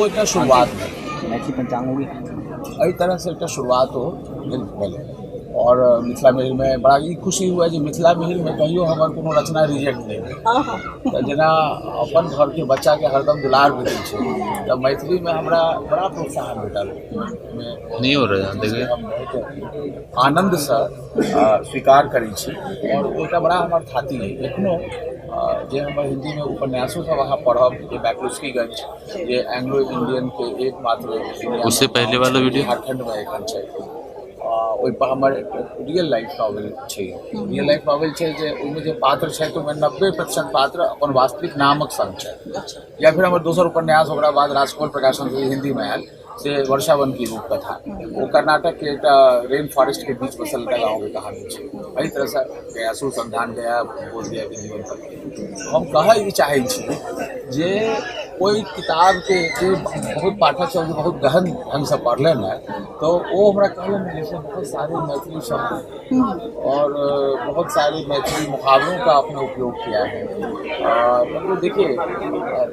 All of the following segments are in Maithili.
ओ एकटा शुरुआत भेल। मैथिली पंचांग हो गई। एहि तरहसँ एकटा शुरुआत ओ भेलै। आओर मिथिला मिहिरमे बड़ा ई खुशी हुए जे मिथिला मिहिरमे कहियो हमर कोनो रचना रिजेक्ट नहि भेल। तऽ जेना अपन घरके बच्चाके हरदम दुलार भेटै छै, तऽ मैथिलीमे हमरा बड़ा प्रोत्साहन भेटल। नहीं हो रहा है देखिए। हम बहुत आनन्दसँ स्वीकार करै छी आओर ओ एकटा बड़ा हमर थाती अइ। एखनो जे हमर हिन्दीमे उपन्यासो सब अहाँ पढ़ब, जे मैक्लुस्कीगंज जे एंग्लो इंडियन के एकमात्र उससे पहले वाला वीडियो? झारखंडमे एखन छै, ओहिपर हमर रियल लाइफ नॉवेल छै। रियल लाइफ नॉवेल छै जे ओहिमे जे पात्र छथि ओहिमे 90% पात्र अपन वास्तविक नामक संग छथि। या फिर हमर दोसर उपन्यास ओकरा बाद राजकमल प्रकाशन से हिन्दीमे आयल, से वर्षावन की रूपकथा, ओ कर्नाटकके एकटा रेन फॉरेस्टके बीच बसल एकटा गाँवके कहानी छै। एहि तरहसँ गयासुर संधान गया बोध गया के जीवन पर हम कहै ई चाहै छी जे ओहि किताबके जे बहुत पाठक सब जे बहुत गहन ढङ्गसँ पढ़लनि हेँ, तऽ ओ हमरा कहलनि जैसे बहुत सारे मैथिली शब्द और बहुत सारे मैथिली मुहावरों का आपने उपयोग किया है। मतलब देखिए,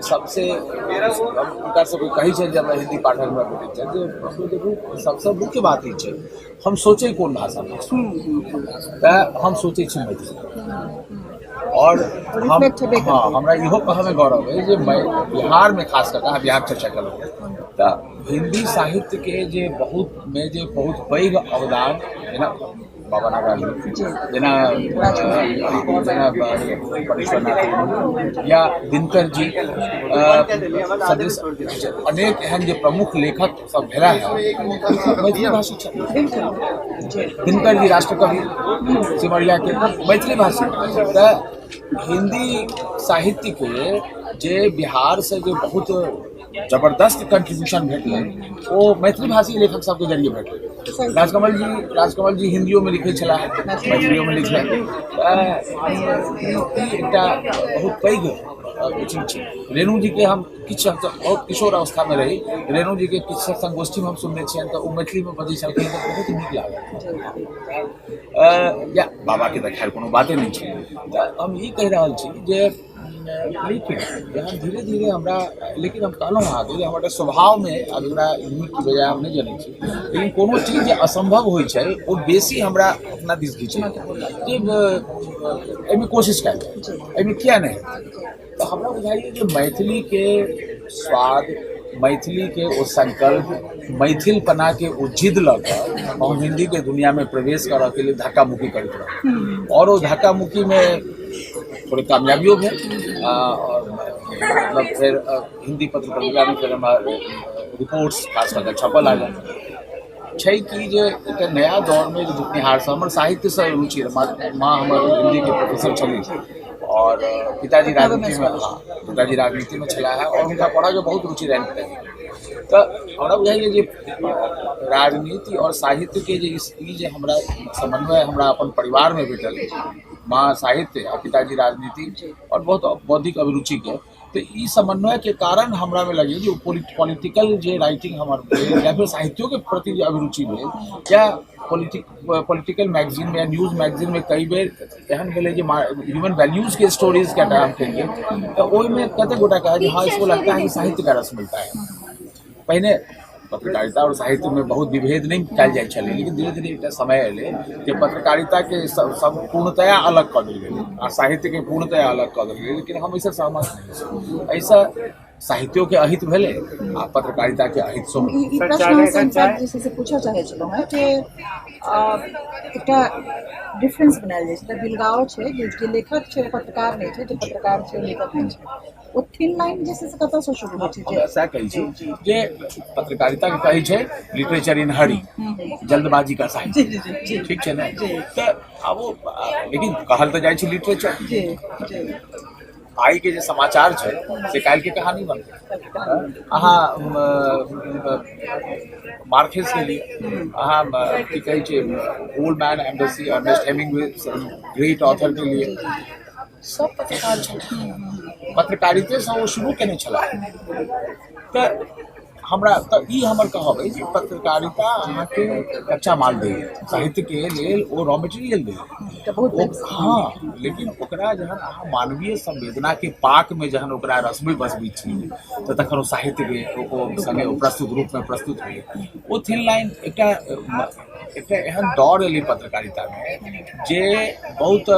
सबसे हुनका सबके कहै छनि जे हमरा हिन्दी पाठक हमरा भेटैत छथि जे मतलब देखू, सबसँ मुख्य बात ई छै हम सोचै कोन भाषामे छी, तऽ हम सोचै छी मैथिली। आओर हम हँ, हमरा इहो कहऽमे गौरव अइ जे बिहारमे खास कऽ कऽ अहाँ बिहार चर्चा केलहुँ तऽ हिन्दी साहित्यके जे बहुत मे जे बहुत पैघ अवदान, जेना बाबा नागार्जुन, जेना जेना परेश्वरनाथ या दिनकर जी सदृश अनेक एहन जे प्रमुख लेखक सब भेला है, मैथिली भाषी छथि। दिनकर जी राष्ट्रकवि सिमरियाके मैथिली भाषी। तऽ हिन्दी साहित्यके जे बिहारसँ जे बहुत जबरदस्त कंट्रीब्यूशन भेटलै ओ मैथिली भाषी लेखक सबके जरिए भेटलै। राजकमल जी हिन्दियोमे लिखै छलाह, मैथिलियोमे लिखलनि। तऽ ई एकटा बहुत पैघ चीज छै। रेणु जीके हम किछु बहुत किशोर अवस्थामे रही, रेणु जीके किछु संगोष्ठीमे हम सुनने छियनि तऽ ओ मैथिलीमे बजै छलखिन तऽ बहुत नीक लागल। या बाबाके तऽ खैर कोनो बाते नहि छै। तऽ हम ई कहि रहल छी जे लेकिन जहन धीरे धीरे हमरा, लेकिन हम कहलहुँ अहाँके जे हमर एकटा स्वभावमे, आब एकरा नीक बेजाय हम नहि जनै छी, लेकिन कोनो चीज जे असम्भव होइ छै ओ बेसी हमरा अपना दिस घिचै जे एहिमे कोशिश कयल जाय, एहिमे किया नहि हेतै। तऽ हमरा बुझाइए जे मैथिलीके स्वाद, मैथिलीके ओ संकल्प, मैथिलपनाके ओ जिद लऽ कऽ हम हिन्दीके दुनिआँमे प्रवेश करऽके लेल धक्का मुक्की करैत रहलहुँ आओर ओ धक्का मुक्कीमे थोड़े कामयाबियो भेल। आओर मतलब फेर हिन्दी पत्र पत्रिकामे फेर हमरा रिपोर्ट्स खास कऽ कऽ छपऽ लागल। छै कि जे एकटा नया दौरमे जे लिखनिहार सब, हमर साहित्यसँ रुचि रहै, माँ हमर हिन्दीके प्रोफेसर छलीह आओर पिताजी राजनीतिमे, हँ पिताजी राजनीतिमे छलाह आओर हुनका पढ़ऽके बहुत रुचि रहनि पिताजीके। तऽ हमरा बुझाइए जे राजनीति आओर साहित्यके जे ई जे हमरा समन्वय हमरा अपन परिवारमे भेटल, माँ साहित्य आ पिताजी राजनीति आओर बहुत बौद्धिक अभिरुचिके, तऽ ई समन्वयके कारण हमरामे लगैए जे पॉलिटिकल जे राइटिंग हमर भेल या फेर साहित्योके प्रति जे अभिरुचि भेल या पॉलिटिकल मैगजीनमे या न्यूज मैगजीनमे कई बेर एहन भेलै जे ह्यूमन वैल्यूजके स्टोरीज कएटा हम केलियै तऽ ओहिमे कतेक गोटा कहै जे हाँ इसको लगता है कि साहित्य का रस मिलता है। पहिने पत्रकारिता आओर साहित्यमे बहुत विभेद नहि कयल जाइ छलै, लेकिन धीरे धीरे एकटा समय एलै जे पत्रकारिताके सब पूर्णतया अलग कऽ देल गेलै आ साहित्यके पूर्णतया अलग कऽ देल गेलै। लेकिन हम एहिसँ सहमत नहि छी। एहिसँ साहित्योके अहित भेलै आ पत्रकारिताके अहित सेहो। ई प्रश्न हम इनफैक्ट जे छै से पूछऽ चाहै छलहुँ हेँ जे एकटा डिफरेंस बनायल जाइ छै, तऽ बिलगाव छै जे लेखक छै ओ पत्रकार नहि छै, जे पत्रकार छै ओ लेखक नहि छै। ओ थिन लाइन जे छै से कतऽसँ शुरू होइ छै? हमरा सएह कहै छी जे पत्रकारिता के कहै छै लिटरेचर इन हरी, जल्दबाजी का साहित्य, ठीक छै ने? तऽ आब ओ लेकिन कहल तऽ जाइ छै लिटरेचर। आइ के जे समाचार छै से काल्हि के कहानी बनतै। अहाँ मार्केस के लिए अहाँ की कहै छै old man and the sea, Ernest Hemingway great author के लिए सब पत्रकार छलाह, पत्रकारितेसँ ओ शुरू केने छलाह। तऽ हमरा तऽ ई हमर कहब अछि जे पत्रकारिता अहाँके कच्चा माल दैए, साहित्यके लेल ओ रॉ मटेरियल दैए। तऽ बहुत ओ हँ, लेकिन ओकरा जहन अहाँ मानवीय संवेदनाके पाकमे जहन ओकरा रसमे बसबै छी तऽ तखन ओ साहित्यके ओ सङ्गे ओ प्रस्तुत रूपमे प्रस्तुत होइए। ओ थिन लाइन एकटा एकटा एहन दौर एलै पत्रकारितामे जे बहुत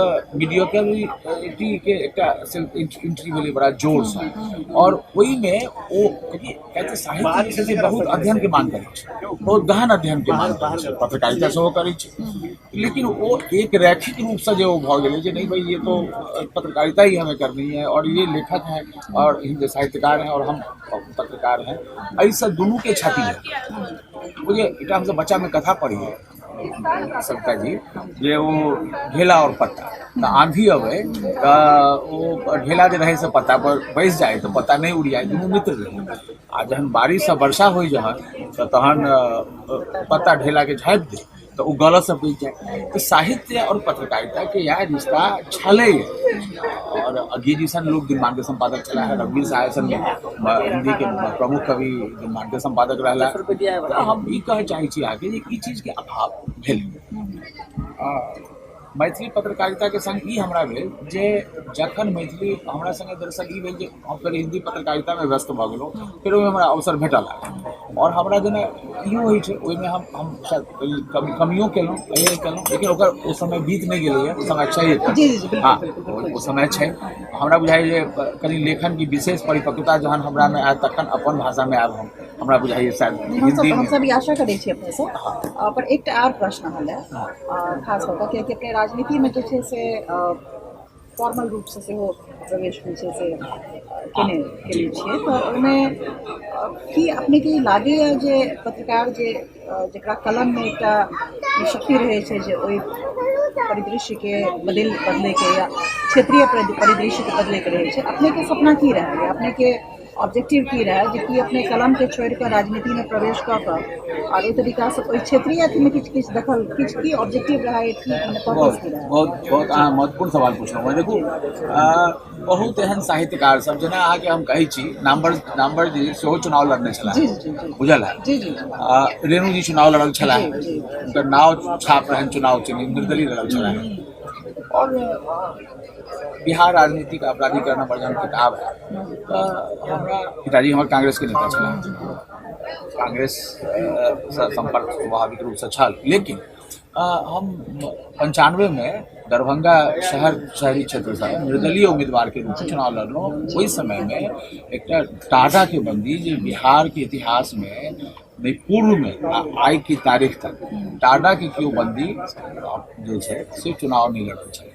मीडियोकरिटीके एकटा एंट्री भेलै बड़ा जोरसँ, आओर ओहिमे ओ कियाकि साहित्य जे छै से बहुत अध्ययनके मांग करै छै, बहुत गहन अध्ययनके मांग करै छै, पत्रकारिता सेहो करै छै, लेकिन ओ एक रैखिक रूपसँ जे ओ भऽ गेलै जे नहीं भाई ये तो पत्रकारिता ही हमें करनी है और ये लेखक हैं और हिंद साहित्यकार हैं और हम पत्रकार हैं, एहिसँ दुनूके क्षति भेल। ओ जे एकटा हमसब बच्चामे कथा पढ़ियै सविता जी, जे ओ ढेला और पत्ता, तऽ आंधी अबै तऽ ओ ढेला जे रहै से पत्ता पर बैस जाय तऽ पत्ता नहि उड़ि जाय, दुनू मित्र रहै। आ जहन बारिशसँ वर्षा होइ जहन तऽ तहन पत्ता ढेलाके झाँपि दै तऽ ओ गलतसँ बचि जाय। तऽ साहित्य और पत्रकारिताके इएह रिश्ता छलै। और अज्ञेय जी सन लोक दिनमान के सम्पादक छलाह, रघुवीर सहाय सन हिंदी के प्रमुख कवि दिनमान के सम्पादक रहला। तऽ हम ई कहऽ चाहै छी अहाँके जे ई चीजके अभाव भेल मैथिली पत्रकारिताके संग। ई हमरा भेल जे जखन मैथिली हमरा संगे दरअसल ई भेल जे हम फेर हिन्दी पत्रकारितामे व्यस्त भऽ गेलहुँ, फेर ओहिमे हमरा अवसर भेटल आओर हमरा जेना इहो होइ छै ओहिमे हम शायद कमियो केलहुँ, एहि केलहुँ, लेकिन ओकर ओ समय बीत नहि गेलैए, ओ समय छै। हँ, ओ समय छै। हमरा बुझाइए जे कनि लेखनके विशेष परिपक्वता जहन हमरामे आयत तखन अपन भाषामे आयब हम, हमरा बुझाइए शायद हिन्दीमे। हमसब ई आशा करै छी अपनेसँ। पर एकटा आर प्रश्न हले खास कऽ कऽ, कियाकि अपने राजनीतिमे जे छै से फॉर्मल रूपसँ सेहो प्रवेश जे छै से केने केने छियै, तऽ ओहिमे की अपनेके ई लागैए जे पत्रकार जे जकरा कलममे एकटा शक्ति रहै छै जे ओहि परिदृश्यके बदलैके या क्षेत्रीय परिदृश्यके बदलैके रहै छै, अपनेके सपना की रहै, अपनेके ऑब्जेक्टिव की रहै जे कि अपने कलमके छोड़िकऽ राजनीतिमे प्रवेश कऽ कऽ आओर ओहि तरीकासँ ओहि क्षेत्रीय अथीमे किछु किछु दखल किछु की ऑब्जेक्टिव रहै, की मने पर्पस की रहै? बहुत बहुत अहाँ महत्वपूर्ण सवाल पुछलहुँ। देखू, बहुत एहन साहित्यकार सब जेना अहाँके हम कहै छी नामवर जी सेहो चुनाव लड़ने छलाह, बुझल है? रेणु जी चुनाव लड़ल छलाह, हुनकर नाव छाप रहनि चुनाव चिन्ह, निर्दलीय लड़ल छलाह। और बिहार राजनीतिक अपराधीकरण हमर जहन किताब है तऽ हमरा पिताजी हमर कांग्रेसके नेता छलाह, कांग्रेस सँ सम्पर्क स्वाभाविक रूपसँ छल, लेकिन हम 95मे दरभंगा शहरी क्षेत्रसँ निर्दलीय उम्मीदवारके रूपमे चुनाव लड़लहुँ। ओहि समयमे एकटा टाटाके बंदी जे बिहारके इतिहासमे नहि पूर्वमे आइ के तारीख तक टाटाके केओ बंदी जे छै से चुनाव नहि लड़ल छलै।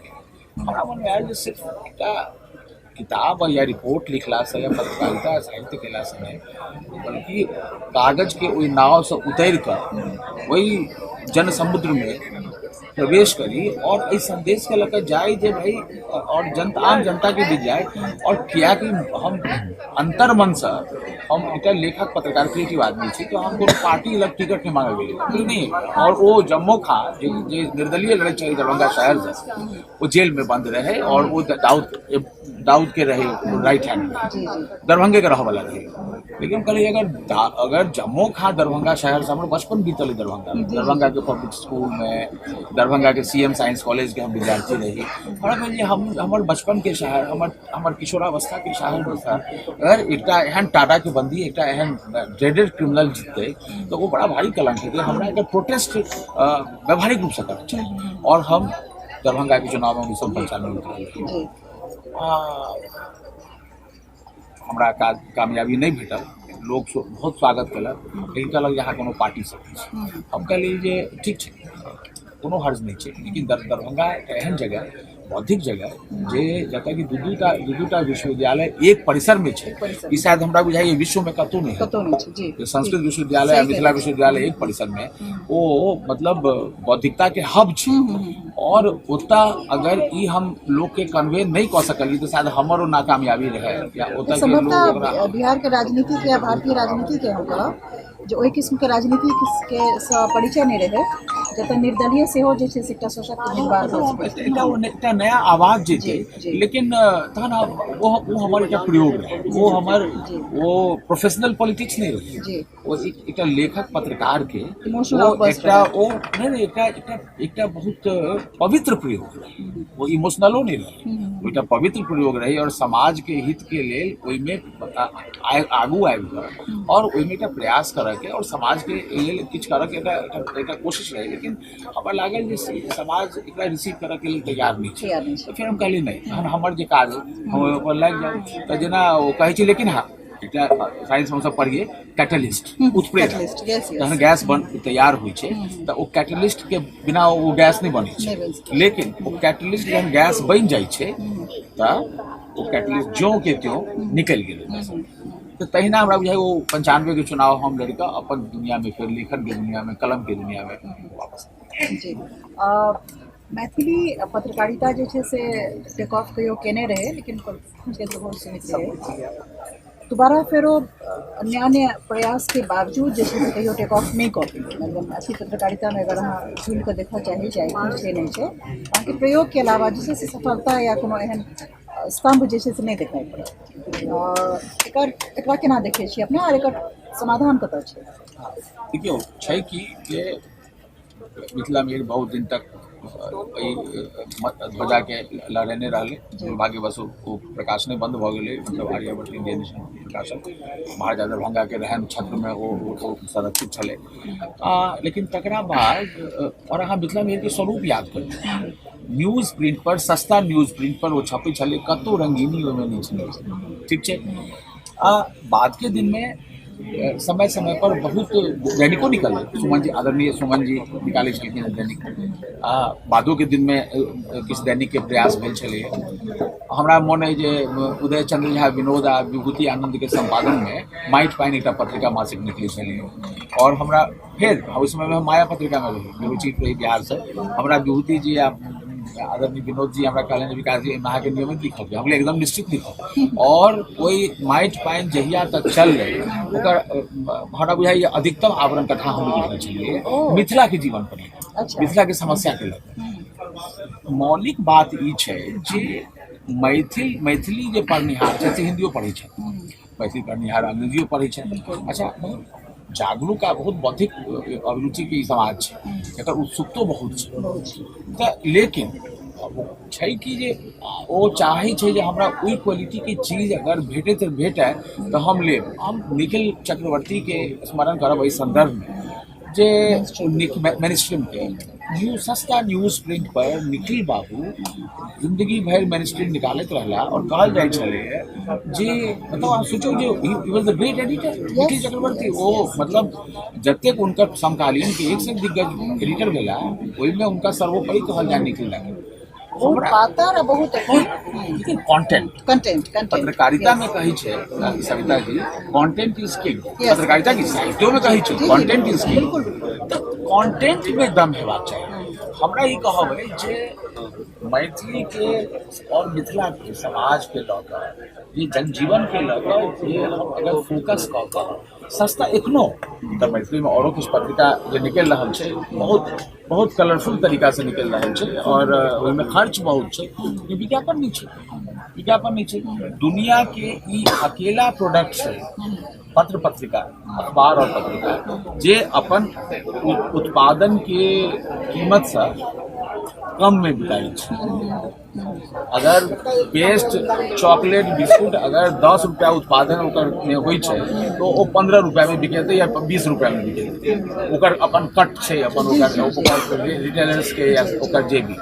हमरा मनमे आयल जे सिर्फ एकटा किताब या रिपोर्ट लिखलासँ या पत्रकारिता साहित्य कयलासँ नहि, बल्कि कागजके ओहि नावसँ उतरि कऽ ओहि जन समुद्रमे प्रवेश करी और एहि संदेशके लऽ कऽ जाइ जे भाई और जनता आम जनताके बीच जाय। और कियाकि हम अंतर्मनसँ हम एकटा लेखक पत्रकार क्रिएटिव आदमी छी, तऽ हम कोनो पार्टी लग टिकट नहि मांगऽ गेलियै नहि। और ओ जम्मो खां जे जे निर्दलीय लड़ै छलै दरभंगा शहरसँ, ओ जेलमे बंद रहै और ओ दाऊद दाऊद के रहे राइट हैंड, दरभंगे के रहऽ वाला रहे। लेकिन हम कहलियै अगर जम्मो खां दरभंगा शहर से, हमर बचपन बीतल है दरभंगा में, दरभंगा के पब्लिक स्कूल में, दरभंगा के सीएम साइंस कॉलेज के हम विद्यार्थी रही, हमरा भेल जे हम हमर बचपन के शहर, हमर हमर किशोरावस्था के शहर में अगर एकटा एहन टाटा के बंदी, एकटा एहन ड्रेडेड क्रिमिनल जीततै तऽ ओ बड़ा भारी कलंक हेतै। हमरा एकर प्रोटेस्ट व्यवहारिक रूपसँ करना चाही और हम दरभंगा के चुनाव में 1995 उतरल। हमरा कामयाबी नहि भेटल, लोक बहुत स्वागत केलक, लेकिन कहलक जे अहाँ कोनो पार्टीसँ नहि छी। हम कहलियै जे ठीक छै, कोनो हर्ज नहि छै, लेकिन दरभंगा एकटा एहन जगह, बौद्धिक जगह जे जतऽ कि दू दूटा दू दूटा विश्वविद्यालय एक परिसरमे छै, ई शायद हमरा बुझाइए विश्वमे कतहु नहि। कतहु नहि छै जी। संस्कृत विश्वविद्यालय आ मिथिला विश्वविद्यालय एक परिसरमे, ओ मतलब बौद्धिकताके हब छै। और ओतऽ अगर ई हम लोकके कन्वे नहि कऽ सकलियै तऽ शायद हमर ओ नाकामयाबी रहै या ओतऽ के लोग सम्भवतः ओकरा बिहारके राजनीतिके या भारतीय राजनीतिके हम कहब जे ओहि किस्मके राजनीतिके सँ परिचय नहि रहै। जतऽ निर्दलीय सेहो जे छै से एकटा सशक्त उम्मीदवार भऽ सकै छै। एकटा ओ एकटा नया आवाज जेतै। जी, जी। लेकिन तहन ओ ओ हमर एकटा प्रयोग रहै, ओ हमर ओ प्रोफेशनल पॉलिटिक्स नहि रहै। ओ एकटा लेखक पत्रकार के Emotional ओ outburst एकटा रहै। ओ नहि नहि, एकटा एकटा एकटा बहुत पवित्र प्रयोग रहै, ओ इमोशनलो नहि रहै, ओ एकटा पवित्र प्रयोग रहै और समाज के हित के लेल ओहिमे आगू आबि कऽ और ओहिमे एकटा प्रयास करऽके और समाज के लेल किछु करऽके एकटा एकटा एकटा कोशिश रहै। लेकिन हमरा लागल जे समाज एकरा रिसीव करऽके लेल तैयार नहि छै। तैयार नहि छै। तऽ फेर हम कहलियै नहि, तहन हमर जे काज अइ हम ओहिपर लागि जाउ। तऽ जेना ओ कहै छै, लेकिन हँ, एकटा साइंस हमसब पढ़ियै, कैटलिस्ट, उत्प्रेरक। Catalyst, yes, yes. तहन गैस बन तैयार होइ छै तऽ ओ कैटलिस्ट के बिना ओ गैस नहि बनै नहि छै। बनि सकै। लेकिन ओ कैटलिस्ट जहन गैस बनि जाइ छै तऽ ओ कैटलिस्ट ज्यों के त्यों निकलि गेल ओतऽसँ। तऽ तहिना हमरा बुझाइ ओ 95 के चुनाव हम लड़ि कऽ अपन दुनियामे, फेर लेखन के दुनियामे, कलम के दुनियामे वापस। जी, मैथिली पत्रकारिता जे छै से टेक ऑफ कहियो केने रहै, लेकिन ओकर पहुँच बहुत सीमित रहै। दोबारा फेरो अन्य अन्य प्रयासके बावजूद जे छै से कहियो टेक ऑफ नहि कऽ पेलै। मतलब मैथिली पत्रकारितामे अगर अहाँ झुलि कऽ देखऽ चाही जे आइ की छै नहि छै, अहाँके प्रयोगके अलावा जे छै से सफलता या कोनो एहन स्तम्भ जे छै से नहि देखाइ पड़त। एकर एकरा केना देखै छियै अपने आर एकर समाधान कतऽ छै? देखियौ, छै कि जे मिथिला मिहिर बहुत दिन तक एहि ध्वजाके लहरेने रहलै। दुर्भाग्यवश ओ प्रकाशने बंद भऽ गेलै। मतलब आर्यावर्त इंडियन प्रकाशन महाराजा दरभंगाके रहन छत्रमे ओ ओ संरक्षित छलै। लेकिन तकरा बाद और अहाँ मिथिला मिहिरके स्वरूप याद करू, न्यूज प्रिंट पर, सस्ता न्यूज प्रिंट पर ओ छपै छलै, कतहु रंगीनी ओहिमे नहि छलै, ठीक छै। आ बादके दिनमे समय समय पर बहुत दैनिको निकललै। सुमन जी, आदरणीय सुमन जी निकालै छलखिन हेँ दैनिक। आ बादोके दिनमे किछु दैनिकके प्रयास भेल छलैए। हमरा मोन अइ जे उदय चंद्र झा विनोद आ विभूति आनन्दके सम्पादनमे माटि पानि एकटा पत्रिका मासिक निकलै छलैए। और हमरा फेर ओहि समयमे हम माया पत्रिकामे रही, ब्यूरो चीफ रही बिहारसँ। हमरा विभूति जी आ आदरणीय विनोद जी हमरा कहलनि, विकास जी, एहिमे अहाँके नियमित लिखब। हम कहलियै, एकदम निश्चित लिखब। और ओहि माटि पानि जहिया तक चललै, ओकर हमरा बुझाइए अधिकतम आवरण कथा हम लिखने छलियै मिथिलाके जीवन पर लिखल, मिथिलाके समस्याके लऽ कऽ। मौलिक बात ई छै जे मैथिल मैथिली जे पढ़निहार छथि से हिन्दियो पढ़ै छथि, मैथिली पढ़निहार अंग्रेजियो पढ़ै छथि। अच्छा, बहुत जागरूक आ बहुत बौद्धिक अभिरुचिके ई समाज छै, एकर उत्सुकतो बहुत छै। तऽ लेकिन छै कि जे ओ चाहै छै जे हमरा ओहि क्वालिटीके चीज अगर भेटैत भेटय तऽ हम लेब। हम निखिल चक्रवर्तीके स्मरण करब एहि सन्दर्भमे जे मेन स्ट्रीमके न्यूज, सस्ता न्यूज प्रिंट पर निखिल बाबू जिंदगी भरि मेन स्ट्रीम निकालैत रहला। और कहल जाइ छलैए जे मतलब अहाँ सोचू जे he was the great editor, Nikhil Chakraborty. ओ मतलब जतेक हुनकर समकालीन के एक से एक दिग्गज एडिटर भेला, ओहिमे हुनका सर्वोपरि कहल जाय निखिल दाके। बहुत पातर आ बहुत लेकिन कंटेंट। Content, content. पत्रकारिता में कहै छै Savita ji, content is king. पत्रकारिता की साहित्यो में कहै छै, कंटेंट is king. तऽ कंटेंट में दम हेबाक चाही। हमरा ई कहब अइ जे मैथिली के और मिथिला के समाज के लऽ कऽ, जे जनजीवन के लऽ कऽ जे हम अगर फोकस कऽ कऽ सस्ता, एखनो तऽ मैथिलीमे औरो किछु पत्रिका जे निकलि रहल छै, बहुत बहुत कलरफुल तरीकासँ निकलि रहल छै और ओहिमे खर्च बहुत छै, लेकिन विज्ञापन नहि छै, विज्ञापन नहि छै। दुनियाके ई अकेला प्रोडक्ट छै पत्र पत्रिका, अखबार और पत्रिका, जे अपन उत्पादन के कीमतसँ कम में बिकाइ छै। अगर बेस्ट चॉकलेट बिस्कुट अगर 10 रुपया उत्पादन ओकर मे होइ छै तऽ ओ 15 रुपयामे बिकेतै या 20 रुपयामे बिकेतै। ओकर अपन कट छै, अपन ओकर ओकर रिटेलर्सके या ओकर जे भी।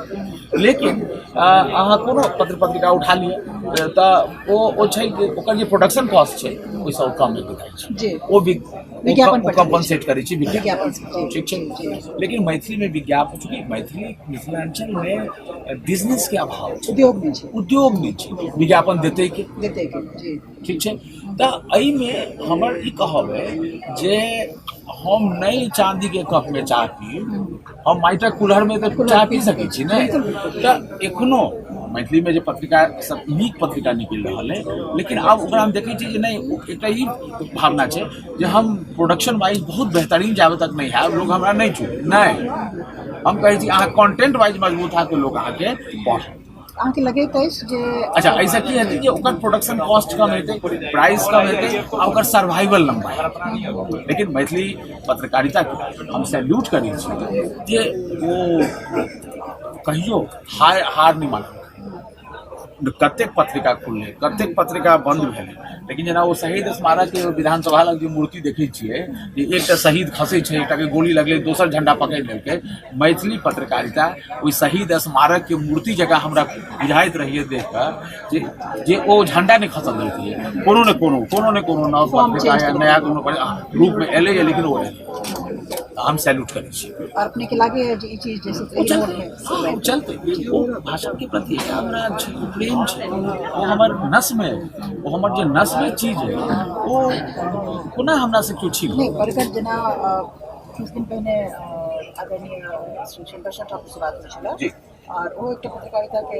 लेकिन अहाँ कोनो पत्र पत्रिका उठा लिअ तऽ ओ ओ छै कि ओकर जे प्रोडक्शन कॉस्ट छै, ओहिसँ ओ कममे बिकाइ छै। ओ विज्ञापन पर कम्पनसेट करै छै विज्ञापन। विज्ञापन से, जी। ठीक छै। लेकिन मैथिलीमे विज्ञापन, चूँकि मैथिली मिथिलाञ्चलमे बिजनेसके अभाव छै। उद्योग नहि छै। उद्योग नहि छै, विज्ञापन देतै के? देतै के, जी। ठीक छै। तऽ एहिमे हमर ई कहब अइ जे हम नहि चाँदीके कपमे चाह पीब, हम माटिक कुल्हड़मे तऽ चाह पी सकै छी ने? तऽ एखनो मैथिलीमे जे पत्रिका सब नीक पत्रिका निकलि रहल अइ, लेकिन आब ओकरा हम देखै छियै जे नहि, ओ एकटा ई भावना छै जे हम प्रोडक्शन वाइज बहुत बेहतरीन जाबे तक नहि हैब, लोग हमरा नहि चुनी। नहि। हम कहै छी अहाँ कंटेंट वाइज मजबूत हैत तऽ लोक अहाँके पढ़त। अहाँके लगैत अछि जे अच्छा एहिसँ की हेतै जे ओकर प्रोडक्शन कॉस्ट कम हेतै, प्राइस कम हेतै आ ओकर सर्वाइवल लम्बा हेतै। लेकिन मैथिली पत्रकारिताके हम सैल्यूट करै छी जे ओ कहियो हार हार नहि मानलकै। कतेक पत्रिका खुललै, कतेक पत्रिका बन्द भेलै, लेकिन जेना ओ शहीद स्मारकके विधानसभा लग जे मूर्ति देखै छियै जे एकटा शहीद खसै छै, एकटाके गोली लगलै, दोसर झण्डा पकड़ि लेलकै। मैथिली पत्रकारिता ओहि शहीद स्मारकके मूर्ति जकाँ हमरा बुझाइत रहैए देख कऽ जे जे ओ झण्डा नहि खसल देलकै, कोनो ने कोनो कोनो ने कोनो नव पत्रिका या नया कोनो रूपमे एलैए, लेकिन ओ एलै। हम सैल्यूट करै छी। आओर अपनेके लागैए जे ई चीज जे छै ओ चलतै, हँ, ओ चलतै। ओ भाषाके प्रति एकटा हमरा छै, ओ प्रेम छै, ओ हमर नसमे, ओ हमर जे नसमे चीज है ओ कोना हमरा से केओ छीन नहि। बरगर जेना किछु दिन पहिने आदरणीय श्री शंकर ठाकुर से बात होइ छलै जी। आओर ओ एकटा पत्रकारिताके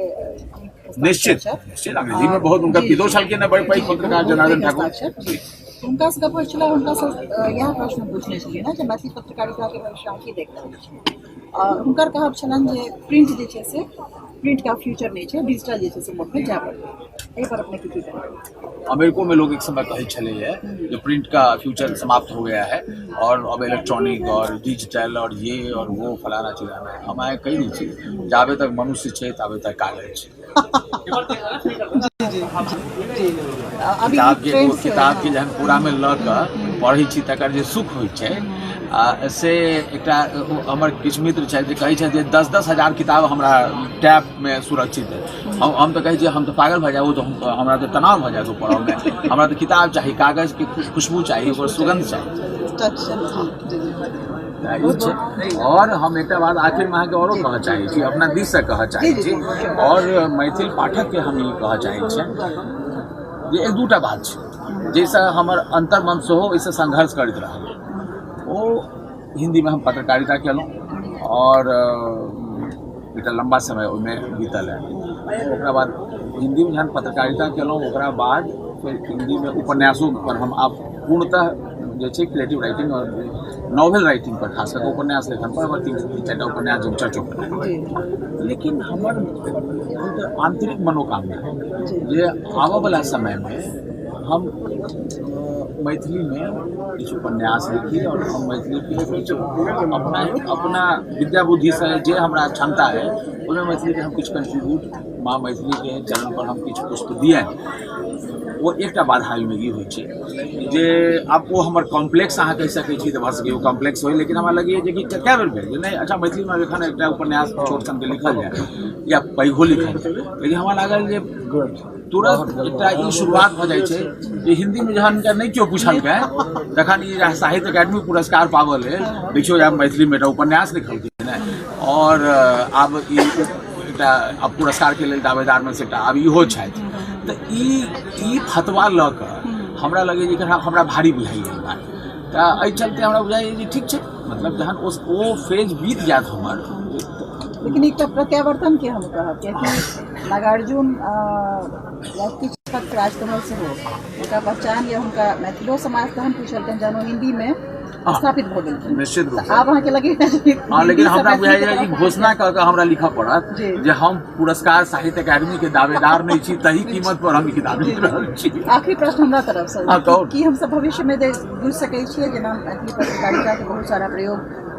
निश्चित निश्चित, अंग्रेजीमे बहुत हुनकर पितो छलखिन हेँ बड़ पैघ पत्रकार जनार्दन ठाकुर। जी, हुनकासँ गप होइ छलै, हुनकासँ इएह प्रश्न पूछने छलियै ने जे मैथिली पत्रकारिताके भविष्य अहाँ की देख रहल छी। हुनकर कहब छलनि जे प्रिंट जे छै से प्रिंटके आब फ्यूचर नहि छै, डिजिटल जे छै से मोडमे जाय पड़तै। एहि पर अपने की कहब? अमेरिको में लोग एक समय कहै छलैए जो प्रिंट का फ्यूचर समाप्त हो गया है और अब इलेक्ट्रॉनिक और डिजिटल और ये और वो फलाना चिलाना है। हम अहाँके कहि दै छी, जाबे तक मनुष्य छै ताबे तक कागज छै। जी जी अभी किताबके ट्रेंड ओ किताबके जहन पूरामे लऽ कऽ पढ़ै छी तकर जे सुख होइ छै आ से एकटा ओ हमर किछु मित्र छथि जे कहै छथि जे 10-10 हजार किताब हमरा टैबमे सुरक्षित है। हम तऽ कहै छियै हम तऽ पागल भऽ जायब, ओ तऽ हमरा तऽ तनाव भऽ जायत ओ पढ़ऽमे। हमरा तऽ किताब चाही, कागजके खुशबू चाही, ओकर सुगन्ध चाही। टच जी जी जी तऽ ई छै। आओर हम एकटा बात आखिरमे अहाँके औरो कहऽ चाहै छी, अपना दिससँ कहऽ चाहै छी आओर मैथिल पाठकके हम ई कहऽ चाहै छियनि जे एक दूटा बात छै जाहिसँ हमर अन्तर्मन सेहो ओहिसँ संघर्ष करैत रहल। ओ हिन्दीमे हम पत्रकारिता केलहुँ आओर एकटा लम्बा समय ओहिमे बीतल है। ओकरा बाद हिन्दीमे जहन पत्रकारिता केलहुँ ओकरा बाद फेर हिन्दीमे उपन्यासो पर हम आब पूर्णतः जे छै क्रिएटिव राइटिंग आओर नॉवेल राइटिंग पर, खास कऽ उपन्यास लेखन पर हमर 3-4 टा उपन्यास हम चर्चो केलहुँ। लेकिन हमर बहुत आन्तरिक मनोकामना जे आबऽवला समयमे हम मैथिलीमे किछु उपन्यास लिखी आओर हम मैथिलीके किछु अपना अपना विद्या बुद्धिसँ जे हमरा क्षमता है ओहिमे मैथिलीके हम किछु कंट्रीब्यूट, माँ मैथिलीके चरण पर हम किछु पुष्प दियनि। ओ एकटा बाधा एहिमे ई होइ छै जे आब ओ हमर कॉम्प्लेक्स अहाँ कहि सकै छी तऽ भऽ सकैए ओ कॉम्प्लेक्स होइ, लेकिन हमरा लगैए जे कि कए बेर भेल जे नहि, अच्छा मैथिलीमे एखन एकटा उपन्यास छोट सनके लिखल जाय या पैघो लिखल जाय, लेकिन हमरा लागल जे तुरंत एकटा ई शुरुआत भऽ जाइ छै जे हिन्दीमे जहन हिनका नहि केओ पुछलकै तखन ई साहित्य अकादमी पुरस्कार पाबऽ लेल देखियौ आब मैथिलीमे एकटा उपन्यास लिखलखिन हेँ आओर आब ई एकटा आब पुरस्कारके लेल दावेदारमे से एकटा आब इहो छथि। तऽ ई फतवा लऽ कऽ हमरा लगैए जे हमरा भारी बुझाइए ई बात। तऽ एहि चलते हमरा बुझाइए जे ठीक छै, मतलब जहन ओ फेज बीत जायत हमर। लेकिन एकटा प्रत्यावर्तन के हम कहब, कियाकि नागार्जुन या किछु तक राजकमल सेहो हुनका पहचान या हुनका मैथिलो समाज तहन पुछलकनि जहन ओ हिन्दीमे स्थापित भऽ गेलखिन। निश्चित रूप। आब अहाँके लगैए? हँ, लेकिन हमरा बुझाइए ई घोषणा कऽ कऽ हमरा लिखऽ पड़त जे हम पुरस्कार साहित्य अकादमी के दावेदार नहि छी, तही कीमत पर हम ई किताब लिख रहल छी। आखिरी प्रश्न हमरा तरफसँ, की हमसब भविष्यमे बुझि सकै छियै जेना मैथिली पत्रकारिताके बहुत सारा प्रयोग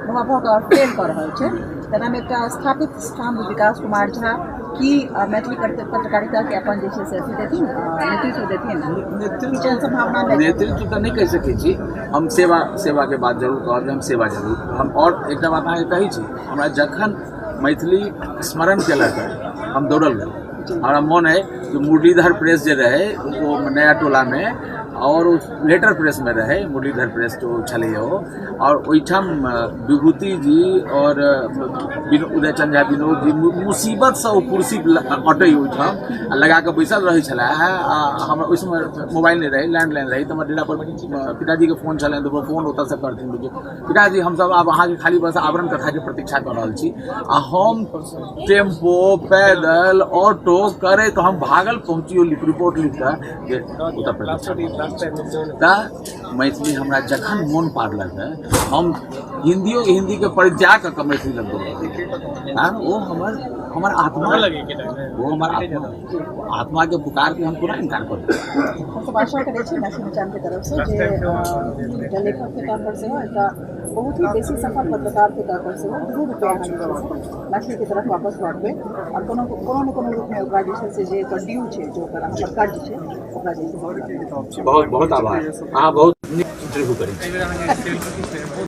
भऽ भऽ कऽ फेल कऽ रहल छै, तेनामे एकटा स्थापित स्थान विकास कुमार झा की मैथिली पत्रकारिताके अपन जे छै से अथी देथिन, नेतृत्व देथिन? सम्भावना नेतृत्व तऽ नहि कहि सकै छी हम, सेवा सेवाके बात जरूर कहब जे हम सेवा जरूर हम। आओर एकटा बात अहाँके कहै छी, हमरा जखन मैथिली स्मरण केलक हम दौड़ल गेलहुँ। हमरा मोन अइ कि मुरलीधर प्रेस जे रहै ओ नया टोलामे आओर ओ लेटर प्रेसमे रहै, मुरलीधर प्रेस तो छलैए ओ, आओर ओहिठाम विभूति जी आओर उदय चंद झा विनोद जी मुसीबतसँ ओ कुर्सी अटै ओहिठाम आ लगा कऽ बैसल रहै छलै। आ हमरा ओहि समय मोबाइल नहि रहै, लैंडलाइन रहै, तऽ हमर डेरा पर पिताजीके फोन छलनि तऽ फोन ओतऽसँ करथिन, बुझियौ पिताजी हमसब आब अहाँके खाली बस आवरण कथाके प्रतीक्षा कऽ रहल छी। आ हम टेम्पो पैदल ऑटो करैत हम भागल पहुँचियो रिपोर्ट लिख कऽ जे ओतऽ प्रतीक्षा। रहल छी। तऽ मैथिली हमरा जखन मोन पाड़लक हँ, हम हिन्दियो हिन्दीके परित्याग कऽ कऽ मैथिली लग गेलहुँ, कारण ओ हमर हमर आत्मा, ओ हमर आत्मा, आत्माके पुकारके हम कोना इनकार करबै। हमसब आशा करै छी मैथिली मचानके तरफसँ जे एकटा लेखकके तौर पर सेहो, एकटा बहुत ही बेसी सफल पत्रकारके तौर पर सेहो दुनू रूपे अहाँ जे छै से मैथिलीके तरफ वापस लौटबै आओर कोनो कोनो ने कोनो रूपमे ओकरा जे छै से जे ओकर ड्यू छै, जे ओकर अहाँपर कर्ज छै, ओकरा जे छै से बहुत बहुत आभार। अहाँ बहुत नीक इंटरव्यू करै छी।